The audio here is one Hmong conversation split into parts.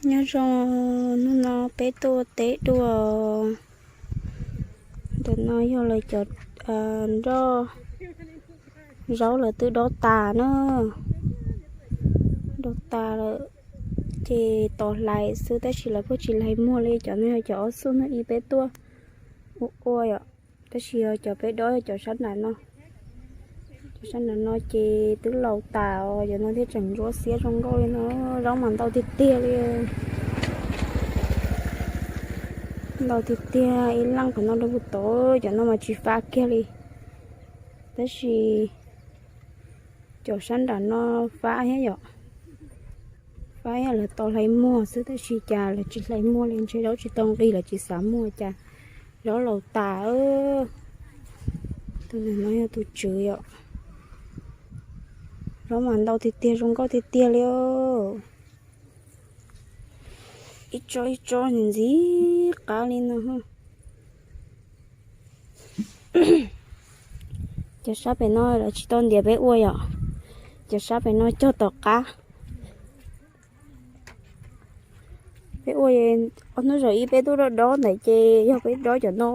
Nyob zoo, hnub no peb tuaj teb dua. Ntawm no yog lawv cov nroj zaub lawv twb dob tas na. Dob tas lawm ces tos hlais xwb tab sis lawv kuj tsis hlais muag li. Cov no yog cov ob xuj no ib peb tuaj ua ua yom. Tab sis yog cov peb dob yog cov sab nram no. Cov sab nram no ces twb laus tas os, cov no thiaj tseem ntsuab xiab zoo nkauj li no. Zaub mas ntau tiag tiag li. Ntau tiag tiag, ib leej qhov no rau puag tod, cov no mas tsis fab kiag li. Tab sis cov sab nram no fab thiab yom. Fab thiab, lawv tau hlais muag xwb tab sis cas lawv tsis hlais muag li, ntshe zaub tsis tau nqi lawv tsis xav muag cas. Zaub laus tas. Tus ntawm no yog tus tswv yom. Zaub mas ntau tiag tiag, zoo nkauj tiag tiag li. Ib tsob ib tsob ntxim qab li no. Cov sab pem no lawv tsis tau ntiav peb ua yom. Cov sab pem no cog tom qab. Peb ua, ob hnub zaum ib peb tuaj dob dob ntawd ces yog peb dob cov no.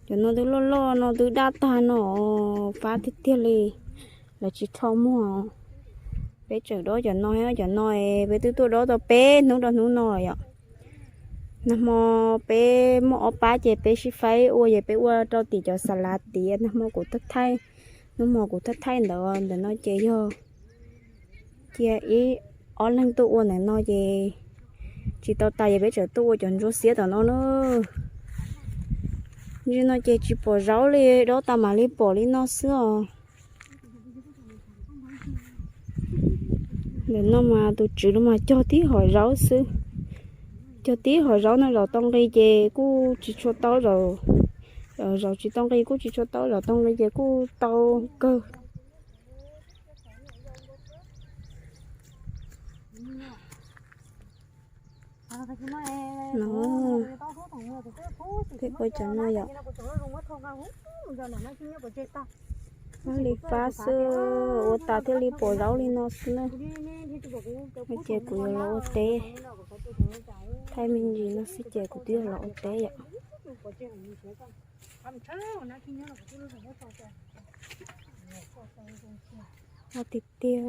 Cov no twb loj loj no twb daj tag no, fab tiag tiag li. Lawv tsis rho muag. Peb tseem dob cov no, cov no peb twb tuaj dob tau peb hnub rau hnub no yom. Nag hmo peb muaj ob pab ces peb sib faib ua ces peb ua rau tim cov xa lav tiav. Nag hmo kuv thaij, hnub hmo kuv thaij thaij ntawd, ntawm no ces yog cia ib ob leeg tuaj ua ntawm no ces tsis tau tas ces peb tseem tuaj ua cov ntsuab xiab tom no na. Ntsis no ces tsis pom zaub li, dob tas mam li pom li no xwb os. Ntawm no mas tus tswv no mas cog tib hom zaub xwb. Cog tib hom zaub no, zaum tau nqi ces kuj tsis tshua tau, zaum tsis tau nqi kuj tsis tshua tau, zaum tau nqi ces kuj tau kawg. No, peb ua cov no yom. Fab li fab xwb, ua tas thiaj li pom zaub li no xwb na. Ces kuv yuav los ua teb, thaij me ntsis no xwb ces kuv twb yuav los ua teb yom. Ua tiag tiag.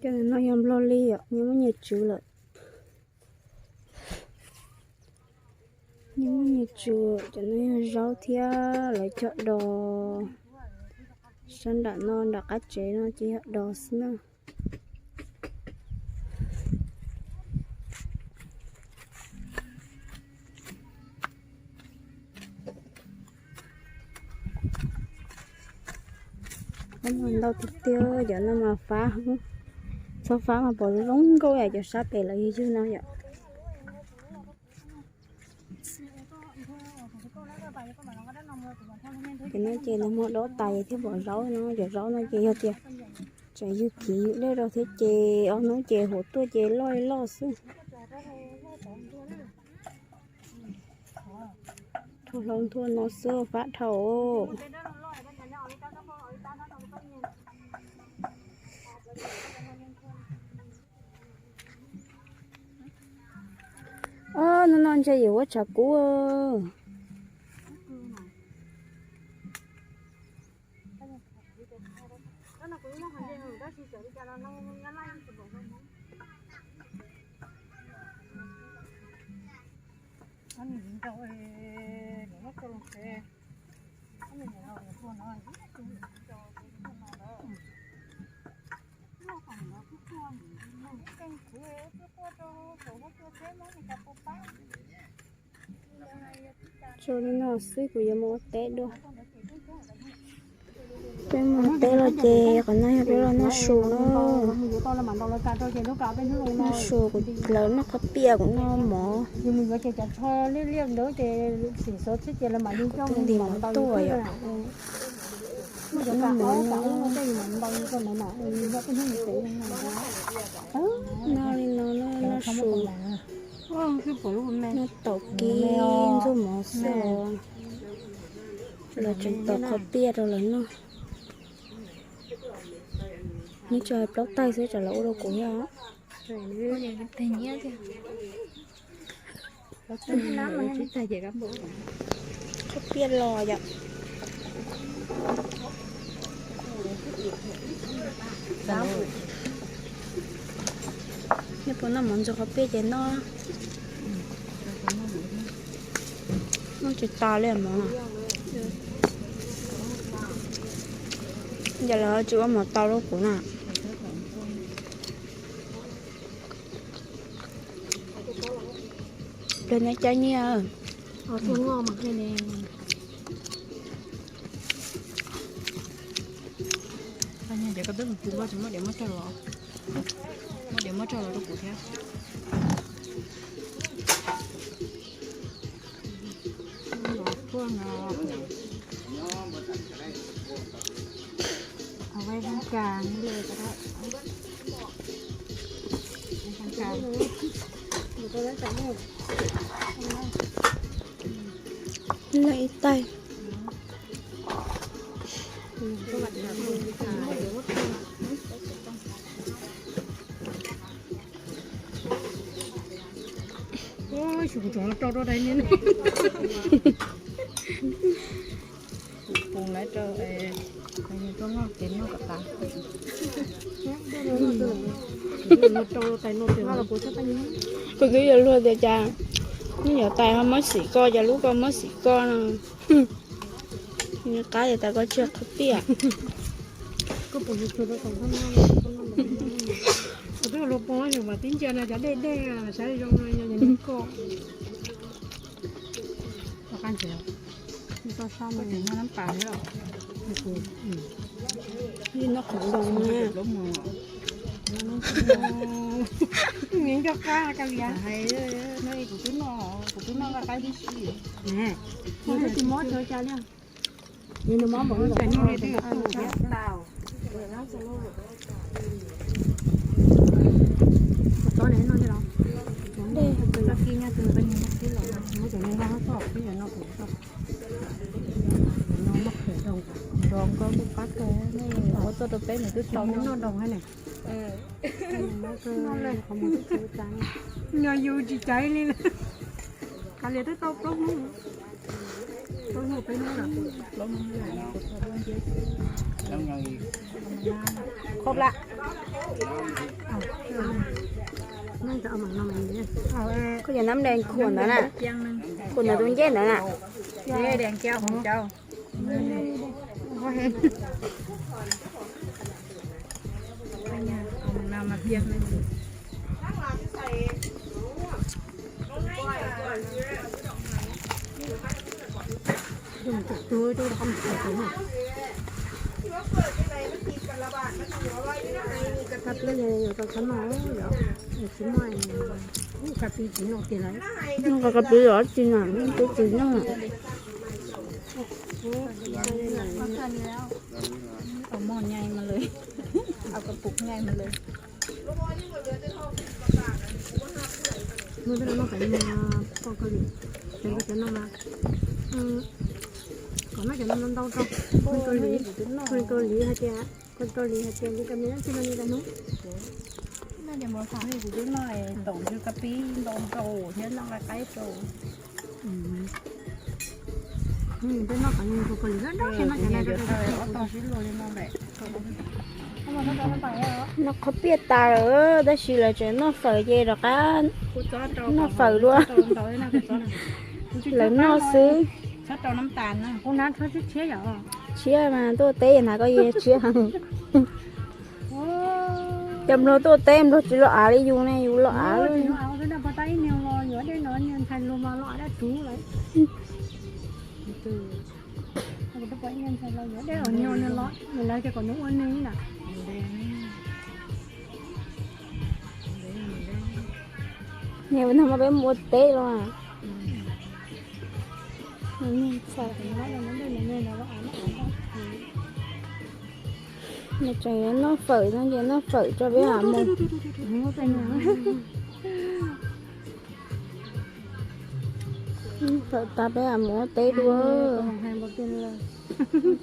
Cov no yog nplog li yom, nyias muaj nyias tswv lawm. Nyias muaj nyias tswv, cov no yog zaub thiab lawv cog dos. Sab nram no nram qab tsev no ces yog dos xwb na. Zaub mas ntau tiag tiag, cov no mas fab, txhob fab mas pom zoo nkauj yam cov sab pem lawv yug yug no yom. Ces no ces nag hmo dob tas ces thiaj pom zaub no, cov zaub no ces yog tias tseem yug khiv yug dej rau thiab ces ob hnub ces huv tuaj ces loj li loj xwb. Dhau hlau nthua no xwb fab dhau. Ob hnub no ntshe yuav ua tshav kub. Tso li no xwb kuv yuav mus ua teb dua. Peb mus teb los ces qhov no yog peb los noj su na. Noj su, lawv noj qhob piaj kuv noj mov. Ntim mov tuaj yom. Noj mov no. Noj li no, noj su, noj taum kib ntxuag mov xwb os. Lawv tseem tau qhov piaj rau lawv noj. Neb tso plaub taig xwb tsam lawv ua rau kuv thiab. Qhov piaj los yom. Nej puas noj mov ntxuag qhov piaj ces noj. Noj tsis tas li mov. Yog lawv tsis ua mov tau rau kuv na. Cov nyob cov nyiaj. Cov koj twb mus pus koj tsis muab diav muab tsawg los, muab diav muab tsawg los rau kuv thiab. Leej ib taig. Kuv tseem rau rau dais ne. Kuv pus lawv rau, rau noj ces noj kom tas. Kuv twb yuav luag tias cas, neb yuav tais ho muab xim koj, cas lub koj muab xim koj no. Nws qab ces tas koj tsis qhov piaj. Kuv twb luag poob yus mas tib ntsia no cov dej dej saib zoo no yog koj. Noj qhov ntoo na. Nws nco qab ka lias. Kuv twb noj, kuv twb noj nqaij qaib tib si. Nws twb tsis mob txog cas li. Nws mob npaum li. Nws muab khawm doog, doog koj kuj qab kawg, ua tuaj rau peb nws twb tau noj doog thiab ne. Nws yus tsis caiv li lawm. Kav liam twb tau plaub hnub, plaub hnub peb hnub lawm. Khaub lab. Koj cov nab nples khuam ntawd na, khuam ntawd tus ncej ntawd na. Noj qhov ka pib los tsis na, twb tsis noj. Au mog nyai mas lawm, au ka pum nyai mas lawm. Muab tej no noj kom li poj Kaus Lim, cov nkawd cov no mas kom noj cov no ntau ntau rau. Poj Kaus Lim, poj Kaus Lim hais tias, poj Kaus Lim hais tias li cov me txij no li lawm hnub. Noj ces mus thaum kuv twb noj toom ka pib ntau rau thiab noj nqaij qaib rau. Peb noj kom li poj Kaus Lim dab dab tsi noj cov no rau ob tog sib luag li no lawm. Noj qhov piaj tas lawm tab sis lawv tseem noj fawm ces rov qab noj fawm dua. Lawv noj xwb. Tshiab mas tuaj teb hnav koj tshiab. Cov nplog tuaj teb nplog tsis los av li yus ne, yus los av li. Niam no mas peb mus ua teb los. Nws tseem yuav noj fawm no ces noj fawm tso peb mam mus. Thaum tas peb mam mus ua teb dua.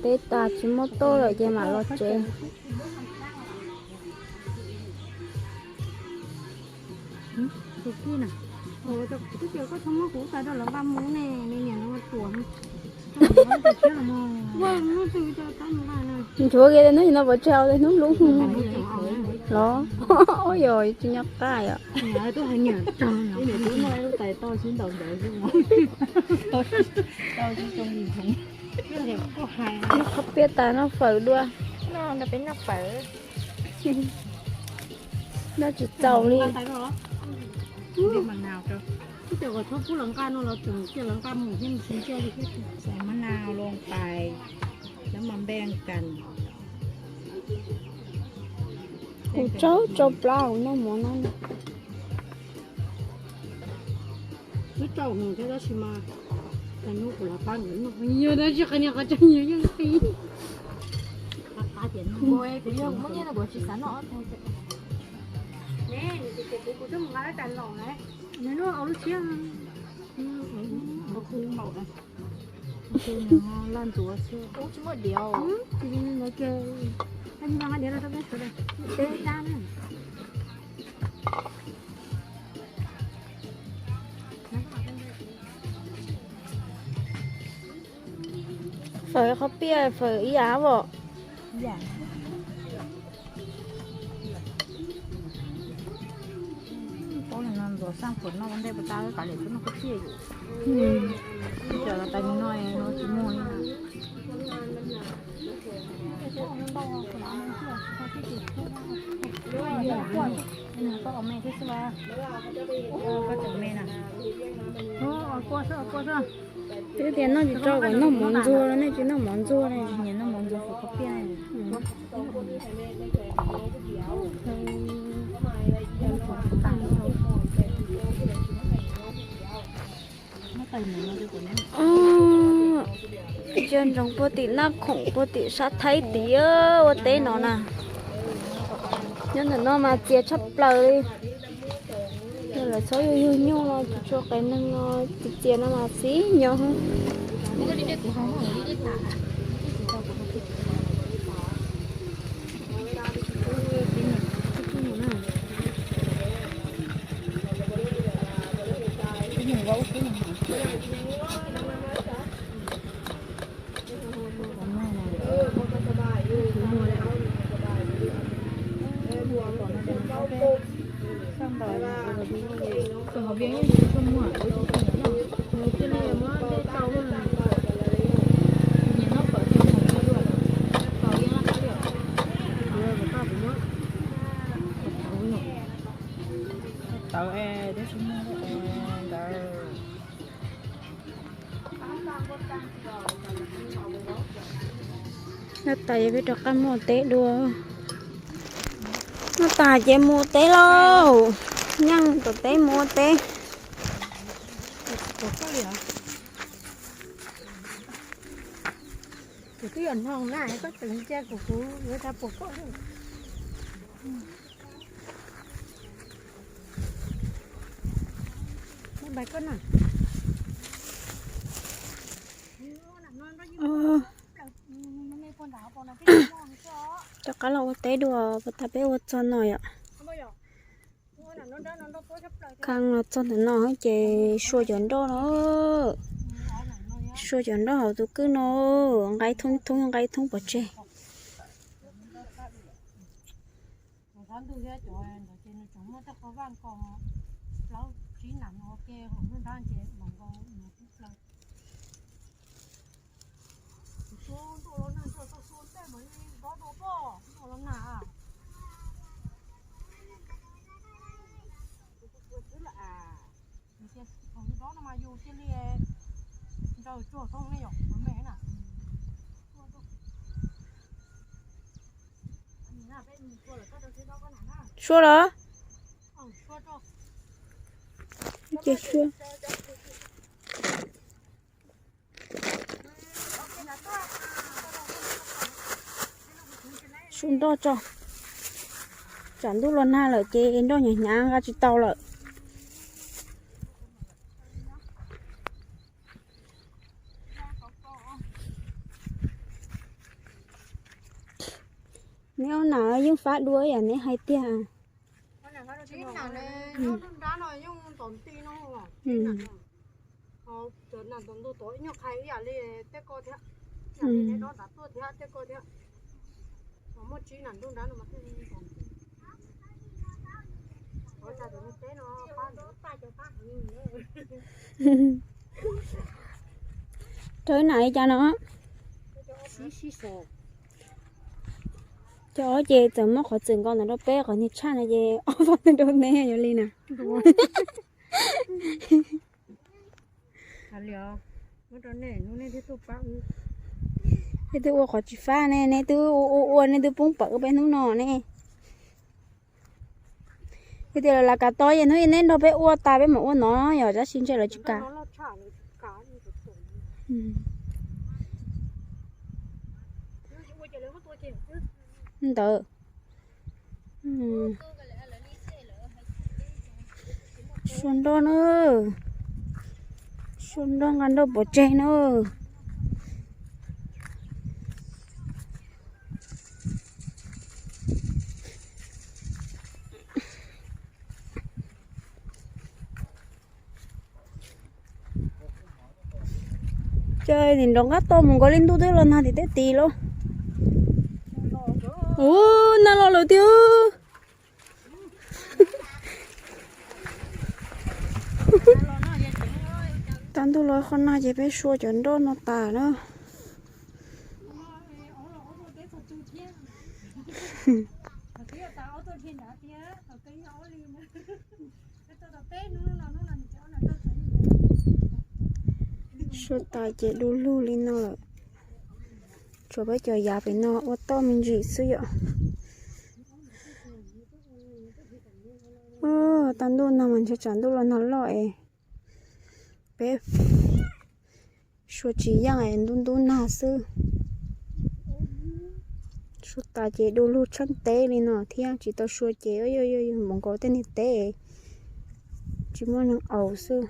Teb tas tsis muaj toj lawm ces mam los tsev. Nchuav kiag hnub no pov tseg hnub lub los. Ua yog tsis nyob qaj yom. Noj qhov piaj tas noj fawm dua. Noj tsis txaus li. มะนาวลงไป แล้วมาแบ่งกัน Kuv tsaug tsaug plab noj mov no. Twb tsaug hwv thiab tab sis mas hnub kuv los pab nkawd noj, yog tab sis qhov niag qhov tsaug yus yeej qi. Kuv yog kuv muaj nyiaj no kuv tsis xav noj ob tug. Kuv twb mus nqa lab tais los lawm. Nws lub au lub siab. Laj ntxuav xwb. Ub tsis muaj diav. Tsis li ntawd ces, diav rau peb sawv daws. Teb dab na. Fawm qhov piaj fawm ib yam os. Paub li no ntxuav xaj phuam noj ua ntej puas tau, kav liam tub noj koj tiaj yus. Cov tais li no no tsis muag li na. Koj me thiab xwb, koj tseem me na. Twb tias noj tsis tau kom noj mov ntxuag los nej tsis noj mov ntxuag ne. Noj mov ntxuag fawm koj piaj. Cia ntsoov puag tim Naj Khoom puag tim sab Thaib tid ua teb no na. Nyob ntawm no mas txias tshaj plaws li. Yog lawv txhob yug yug nyuj no tsis tshua qias neeg no, txias txias no mas txi nyob. Tawv es tab sis muaj ntawd. Noj tas ces peb rov qab mus ua teb dua. Noj tas ces mus ua teb lauj. Nyeej tom teb mus ua teb. Kuv twb yuav hnoos na, koj tseem cia kuv, kuv yuav ua cas pom koj. Rov qab los ua teb dua, puas tas peb ua txog no yom. Kheej los txog ntawm no ces sua cov nroj no. Sua cov nroj hauv tus kwj no, nqa ib thoob ib thoob nqa ib thoob pov tseg. Sua los? Ces sua. Su nroj tso. Tsam ntuj los nag lawm ces nroj hnyav hnyav nqa tsis tau lawm. Neb ob nam yeej fab dua yam neb hais tiag. Rau ib nam li cas no? Cov ob ces txawm muab qhov txwm nkaus ntawm rau peb, qhov niag tshaj no ces ob fab rau neb yog li na. Neb twb ua qhov tsis fab ne, neb twb ua ua ua, neb twb poob pawv peb hnub no ne. Yog tias lawv lav kav tau ces hnub ib neb nrog peb ua tas peb mam ua no yom, tab sis ntshe lawv tsis kam. Ntawd. Sua nroj na, sua nroj nqa nroj pov tseg na. Ces nim nrov nqab tau mus nkaus li ntuj twb los nag tim tej tid lauj. Ub, nag los lawm tiag. Tag ntuj los qhov no ces peb sua cov nroj no tas na. Sua tas ces du lug li no lawm. Tshuav peb cov yav pem no ua toj me ntsis xwb yom. Tag ntuj nag mas ntshe tsam ntuj los nag loj es peb sua tsis yeej es ntub ntub nag xwb. Sua tas ces du lug tsheej teb li no thiab, tsis tau sua ces yog mus nkaus tej niag teb tsis muaj neeg aus xwb.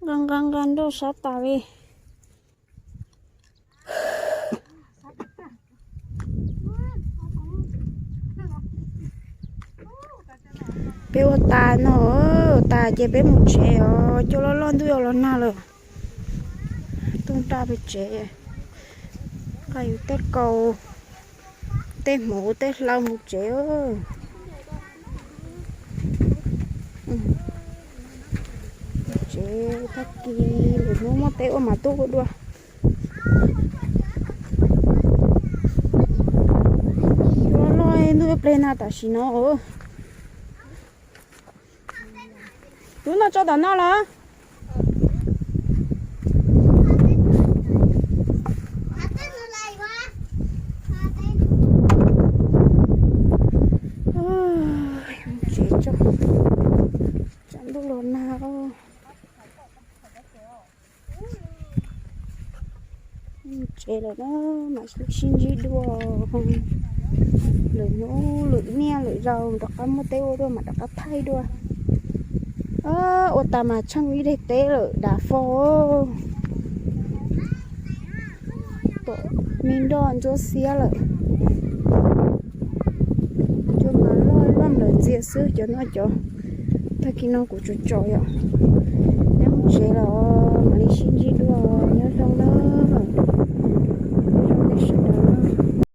Nqa nqa nqa nroj sab tas li. Peb ua tas no, ua tas ces peb mus tsev os, cua loj loj ntuj yuav los nag lawm. Tuaj nraj peb tsev, nqa yus tej kaus, tej hmuv tej hlau mus tsev. Tsev tag kis lwm hnub muaj teb ua mas tuaj ua dua. Cua loj loj ntuj yuav pleg nag tam sim no. Lub no tso tom no los. Tsev tso, tsam ntuj los nag. Tsev lawm na, mam sib ntsib dua. Lwm hnub lwm niaj lwm zaus rov qab muaj teb ua dua mam rov qab thaij dua. Ua tas mas tsheej ib daim teb lawm dav fo. Pom me nroj ntsuab xiab lawm. Cua mas loj loj lawm ntxias xwb cov no cov. Tag kis no kuv tsuas tso yom. Nyob mus tsev los.